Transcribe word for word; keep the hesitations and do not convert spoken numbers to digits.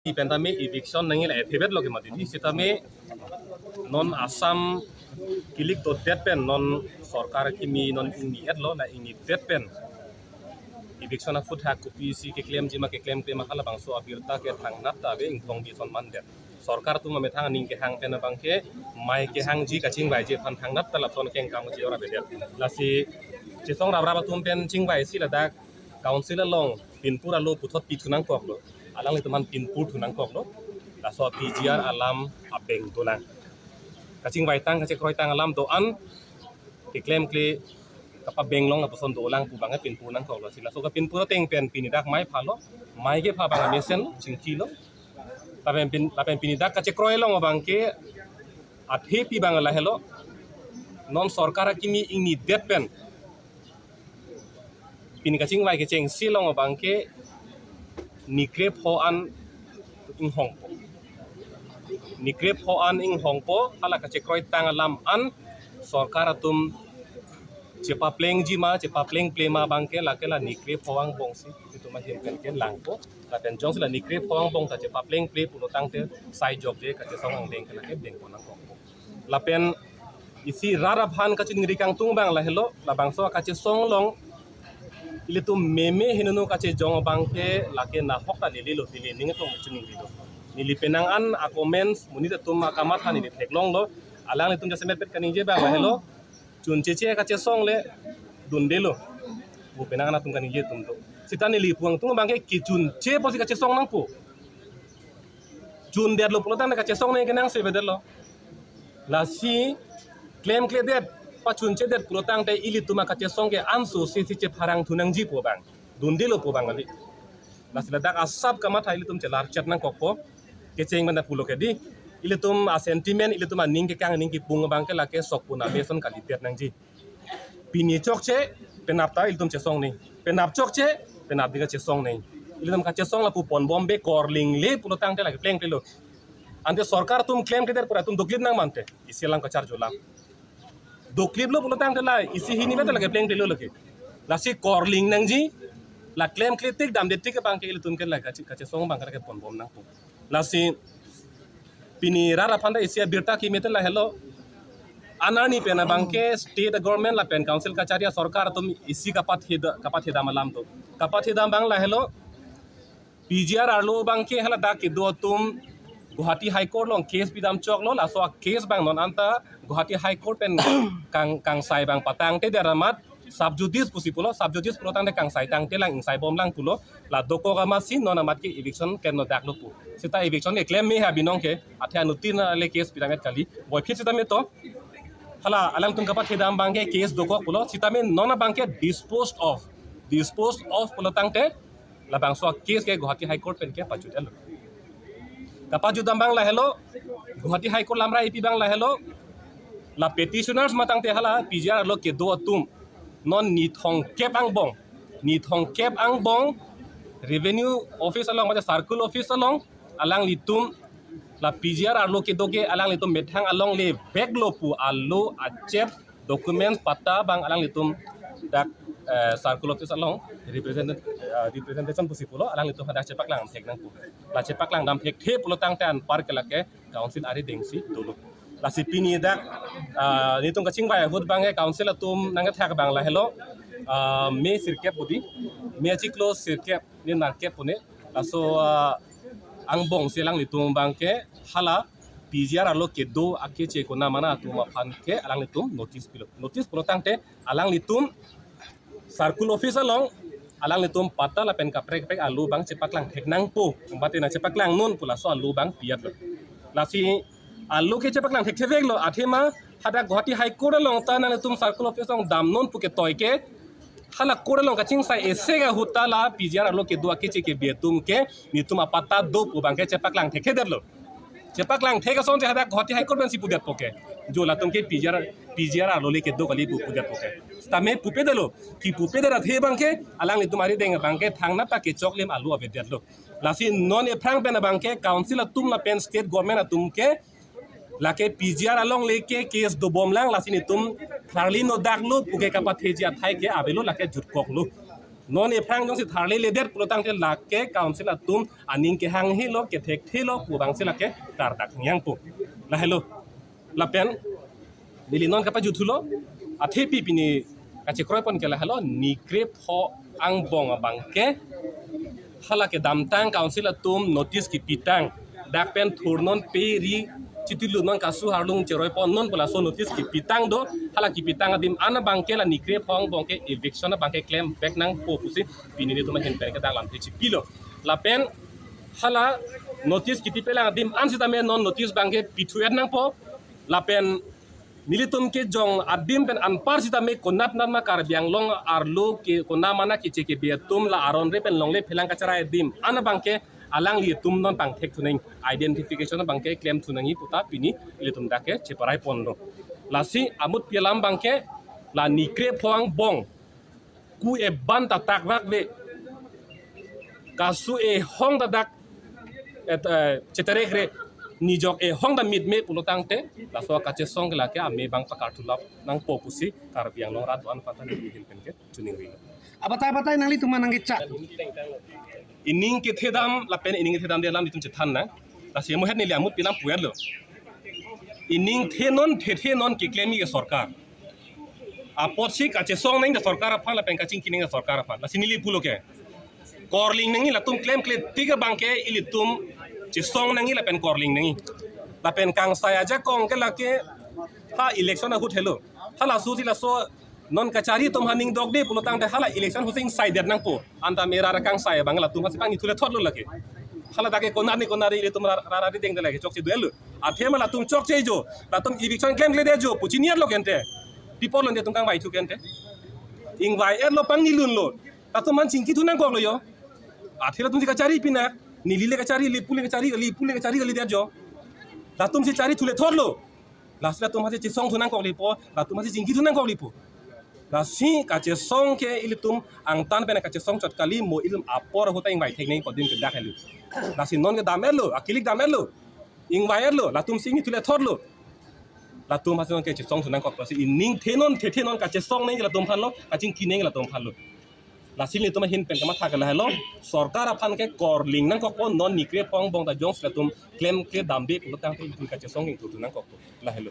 Pen tame eviction nangji la ethe bet lo ke mati di. Sitame non Assam kilik to det pen non sorkar kimi non ingni et lo, la ingni det pen eviction ahut ha kopisi keklemji ma keklemkle ma halabangso abirta ke thangnat ta ave, ingthong bison man det. Sorkar atum amethang aning kehang pen abangke mai kehangji kachingvaiji aphan thangnat ta lapuson kengkam ji ora avedet. Lasi chesong raprap atum pen chingvaisi ladak council along pinpur alo puthot pithu nangkoklo. Alanglitum aphan pinpur thu nangkoklo. Laso P G R alam abeng dolang. Kachingvaitang kachekroitang alam do-an keklemkle kapabeng long lapuson dolang pu abangke pinpur nangkoklo. Si laso kapinpur ateng pen pini dak mai phalo, mai kepha abang amesen chingkilo. Lapen pin, lapen pini dak kachekroi along abangke athe pi abang lahelo. Non sorkar akimi ingni det pen pini kachingvai kechengsi along abangke ni krepho an inghongpo. Ni krepho an inghongpo, hala kachekroitang alam an sorkar atum chepaplengji ma, chepaplengple ma abangke lake la ni krepho angbongsi itum ahin pen kelangpo. Lapen jongsi la ni krepho angbong ta chepaplengple pulo tangte sai jokje kachesong angdeng ke lake dengpon nangkokpo. Lapen isi rat aphan kachiningri kangtung abang lahelo, labangso kachesong along ilitum meme hinunu kachejong abangke lake nahok ta lelelo, lele ning atum chiningrilo. Neli penang an a-comments monit atum akamatha neli theklonglo. Alanglitum jasemet pet kaningje abang lahelo, chuncheche kachesong le dundelo pu penang an atum kaningje atum do. Sita neli puangtung abangke kechunche pusi kachesong nangpo. Chundetlo pulo tangte kachesong nangji ke nangsevedetlo. Lasi klemkledet, pachunchedet pulo tangte ilitum akachesong ke anso sisi chepharang thu nangji pu abang, dundelo pu abang kali. Lasi ladak asap kamatha ilitum chelarchet nangkokpo. Kecheng pen ta pulo ke di, ilitum a-sentiment, ilitum aning kekang, aning kepung abangke lake sokpun ameson kalidet nangji. Pini chokche, penap ta ilitum chesong nangji. Penap chokche, penap dika chesong nangji. Ilitum kachesong lapu ponbombe, korlingle pulo tangte lake plengplelo. Ante sorkar atum klemkledet pura atum doklip nang mante, isi alam kacharjulam. Dokliplo pulo tangte la isi hini mate lake plengplelo lake. Lasi korling nangji, la klemkle tik damde tik abangke ilitum ke la kache, kachesong abangke lake ponbom nangpo. Lasi pini rat aphan ta isi abirta kimi te lahelo. Anarni pen abangke state government lapen council kachari asorkar atum isi kapatheda, kapathedam alam do. Kapathedam abang lahelo. P G R arlo abangke haladak kedo atum Guwahati High Court along case pidam choklo, laso a-case abang non anta Guwahati High Court pen kang, kangsai abang patangtedet amat sub judice pusi pulo, sub judice pulo tangte kangsai tangtelang, ingsaibomlang pulo, la dokok amatsi non amat ke eviction klemnodaklo pu. Sita eviction ke klem me ha binong ke, athe anuttin le case pidam et kali, boiphit sitame to. Hala alangtum kapathedam abangke case dokok pulo, sitame non abangke disposed of, disposed of pulo tangte, labangso a-case ke Guwahati High Court pen ke pajutlo. Kapajutdam abang lahelo, Guwahati High Court lamra ipi abang lahelo, la petitioners matangte hala P G R arlo kedo atum non ni thomkep angbong, ni thomkep angbong Revenue Office along, mate Circle Office along, alanglitum la P G R arlo kedo ke alanglitum methang alongle veklo pu alo achep documents patta abang alanglitum dak, eh, Circle Office along represent, eh, representation pusi pulo, alanglitum hadak chepaklang thek nangpo. La chepaklang dam thekthe pulo tangte anpar ke lake council arideng si dolo. Lasi pini dak, ah, nelitum kachingvai ahut abangke council atum nangkethak abang lahelo, ah, May sirkep pu di, May achiklo sirkep, ne nerkep pu ne. Laso, ah, angbongsi alanglitum abangke hala P G R arlo kedo akeche konamana atum aphan ke alanglitum notice pilo. Notice pulo tangte alanglitum Circle Office along alanglitum patta lapen kaprek kaprek alo abang chepaklang thek nangpo, mate nangchepaklang non pu laso alo abang piyatlo. Lasi alo ke chepaklang thektheveklo, athema hadak Guwahati High Court along ta nanglitum Circle Office along damnon pu ketoi ke, hala court along kachingsai isi ahut ta la P G R arlo kedo akeche kebi atum ke nelitum apatta do pu abangke chepaklang thekthedetlo. Chepaklang thek asonte hadak Guwahati High Court pensi pudetpo ke, jo latum ke P G R, P G R arlo le kedo kali pu pudetpo ke. Sitame pupedetlo, kipupedet athe abangke alanglitum arideng abangke thangnat ta kechoklim alo avedetlo. Lasi non ephrang pen abangke council atum lapen state government atum ke lake P G R alongle ke case dobomlang, lasi nelitum tharli nodaklo pu ke kapatheji athai ke avelo, lake jutkoklo. Non aphrang jongsi tharle ledet pulotangte lake council atum aning kehang helo, kethek thelo pu abangsi lake kardak nangpo. Lahelo. Lapen neli non kapajuthulo, athepi pini kachekroipon ke lahelo, ni krepho angbong abangke hala kedamtang council atum notice kipitang, dak pen thurnon pe ri chitilu non kasu harlung cheroipon non pu laso notice kipitang do, hala kipitang adim an abangke la ni krepho angbong ke eviction abangke klem vek nangpo pusi pini nelitum ahin pen ke dak lamthe chipilo. Lapen hala notice kipipelang adim an sitame non notice abangke pithu-et nangpo. Lapen nelitum kejong adim pen anpar sitame konat nat ma Karbi Anglong arlo ke konat ma na keche kebe atum la aron re pen longle phelang kacherai adim an abangke alanglitum non pangthek thu nang, identification abangke klem thu nangji puta pini ilitum dak ke cheparai pon do. Lasi amutpi alam abangke la ni krepho angbong ku eban ta tak vak ve, kasu ehong ta dak et, eh, cheterek re, nijok ehong ta mit me pulotangte laso kachesong ke lake ame abang pakarthu lap nangpo pusi Karbi Anglong rat do-an aphan ta neli ahin pen ke choningri. Abatai batai nanglitum nangkechak. Ining kethedam lapen ining kethedamde alam itum chethan nang. Lasi amuhet neli amutpi alam pu-etlo. Ining thenon thethenon keklemji ke sorkar. Apotsi kachesong nangji ta sorkar aphan lapen kachingki nangji ta sorkar aphan. Lasi neli pulo ke, korling nangji, latum klemkle tik abangke ilitum chesong nangji lapen korling nangji. Lapen kangsai ajakong ke lake ha election ahut helo. Halaso si laso non kachari atum ha ning dokde pulotangte hala election ahut si ingsaidetnangpo. Anta mera ra kangsai abang latum hasi pangni thule thotlo lake. Hala dak ke konat ni konat ilitum ra ra ra dengde lake, chokche duel lo. Athema latum chokche jo, latum eviction klemkledet jo pu chini-etlo kente. Pi apotlo nelitum kangvai thu kente? Ingvai-etlo, pangnilunlo. Latum aphan chingki thu nangkoklo jo. Athe latum si kachari pinak. Neli le kachari, neli pu le kachari, neli pu le kachari, neli det jo. Latum si chari thule thotlo. Lasi latum hasi chesong thu nangkoklepo, latum hasi chingki thu nangkoklepo. Lasi kachesong ke ilitum angtan pen kachesong chot kali, mo ilitum apor ahut ta ingvai thek nangpo adim ke dak helo. Lasi non kedam-etlo, akilik dam-etlo, ingvai-etlo, latum si ingni thule thotlo. Latum hasi non ke chesong thu nangkok, lasi ining thenon thethenon kachesong nangji latum aphanlo, kachingki nangji latum aphanlo. Lasi nelitum ahin pen kamatha ke lahelo, sorkar aphan ke korling nangkokpo, non ni krepho angbong ta jongsi latum klemkle damde pulotangte itum kachesong ingthu thu nangkokpo, lahelo.